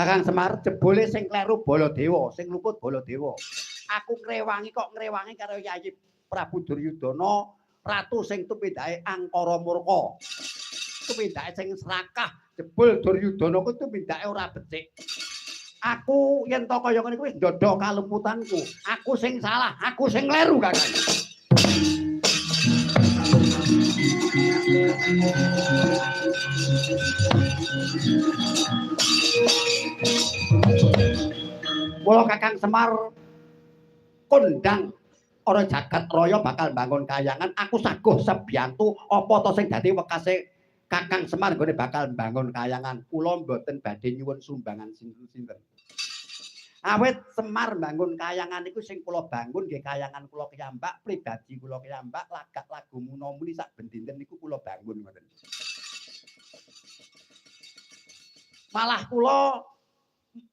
Kakang Semar jebule sing kleru Baladewa, sing luput Baladewa. Aku ngrewangi kok ngrewangi karo Yayi Prabu Duryudana, ratu sing tumindake angkara murka. Tumindake sing serakah, jebul Duryudana kuwi tumindake ora becik. Aku yen to kaya ngene kuwi wis ndodho kaluputanku. Aku sing salah, aku sing kleru, Kakang. Mula Kakang Semar kondang ora jagat raya bakal bangun kayangan, aku saguh sebiyantu apa to sing dadi wekase Kakang Semar nggone bakal bangun kayangan. Kula mboten badhe nyuwun sumbangan sinten-sinten. Awit Semar bangun kayangan iku sing kula bangun nggih kayangan kula kiyambak, pribadi kula kiyambak, lagak lagu muna-muni sak ben dinten niku kula bangun ngoten. Malah kula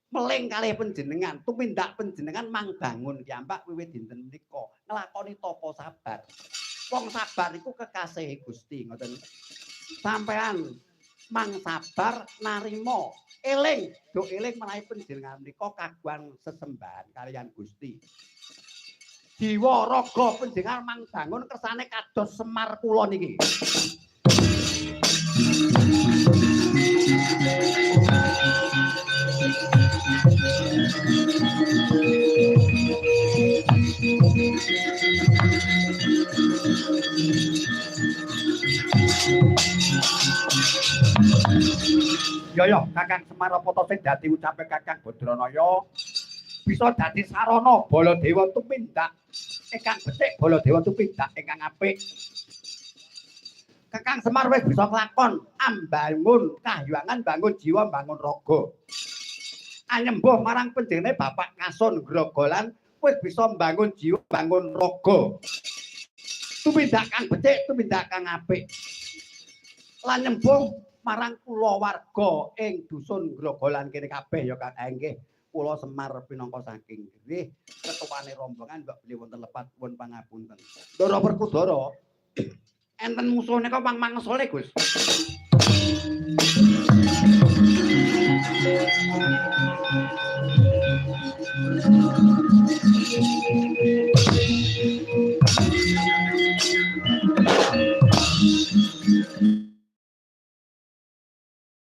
meling kalih panjenengan, tumindak panjenengan mang bangun kiyambak wiwit dinten menika nglakoni tapa sabar. Wong sabar iku kekasihe Gusti ngoten. Sampean mang sabar narima eling, do eling menawi panjenengan menika kagungan sesembahan kaliyan Gusti. Jiwa raga panjenengan mang bangun kersane kados Semar kula niki. Yo yo Kakang Semar apa to sing dadi ucape Kakang Badranaya bisa dadi sarana Baladewa tumindak ingkang becik, Baladewa tumindak ingkang apik. Kakang Semar wis bisa nglakon ambangun kahyangan, bangun jiwa, bangun raga. Anyembuh marang panjenengane Bapak Kasun Grogolan wis bisa mbangun jiwa, bangun raga. Tumindak kang becik, tumindak kang apik. Lan nyembuh marang kulawarga ing dusun Grogolan kene kabeh ya Kang. Nggih, kula Semar pinangka saking nggih ketuane rombongan mbok bilih wonten lepat pun pangapunten. Ndara Werkudara enten musuh nika wang mangsule Gus.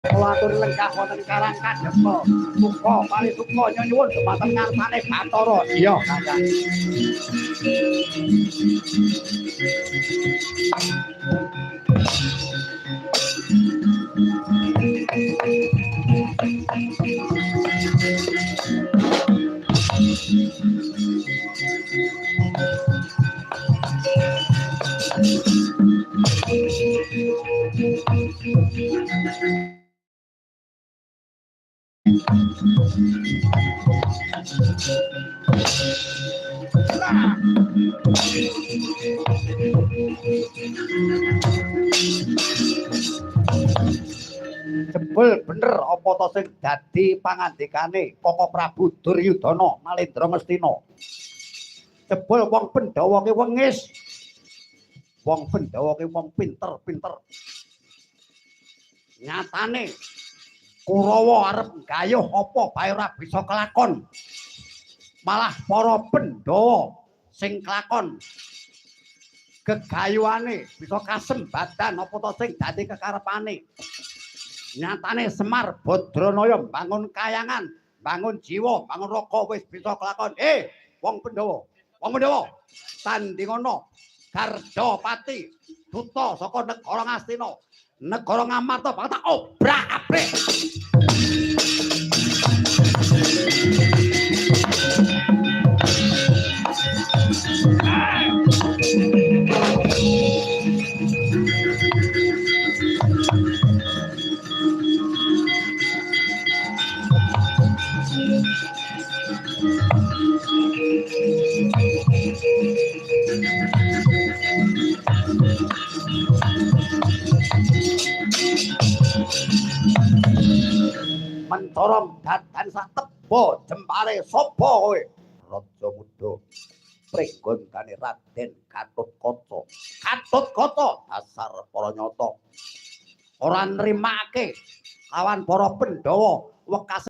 Kula atur lenggah wonten Karang Kadempel. Muga parisuka nyuwun dumateng ngarsane Bathara. Iya, Kakang. Jebul bener apa to sing dadi pangandikane Koko Prabu Duryudana Nalendra Ngastina. Jebul wong Pandhawa ki wengis. Wong Pandhawa ki wong pinter-pinter. Nyatane Kurawa arep gayuh apa bae ora bisa kelakon. Malah para Pandhawa sing kelakon gegayuhane bisa kasembadan apa to sing dadi kekarepane. Nyatane Semar Badranaya bangun kayangan, bangun jiwa, bangun raga wis bisa kelakon. Wong Pandhawa, wong Pandhawa, tandingana Gardapati duta saka negara Ngastina, negara Ngamarta bakal tak obrak-abrik. Mencorong dadan sak teba jempare sapa kowe? Raja Muda pregondane Raden Gatotkaca. Gatotkaca dasar para nyata. Ora nrimake lawan para Pandhawa wekas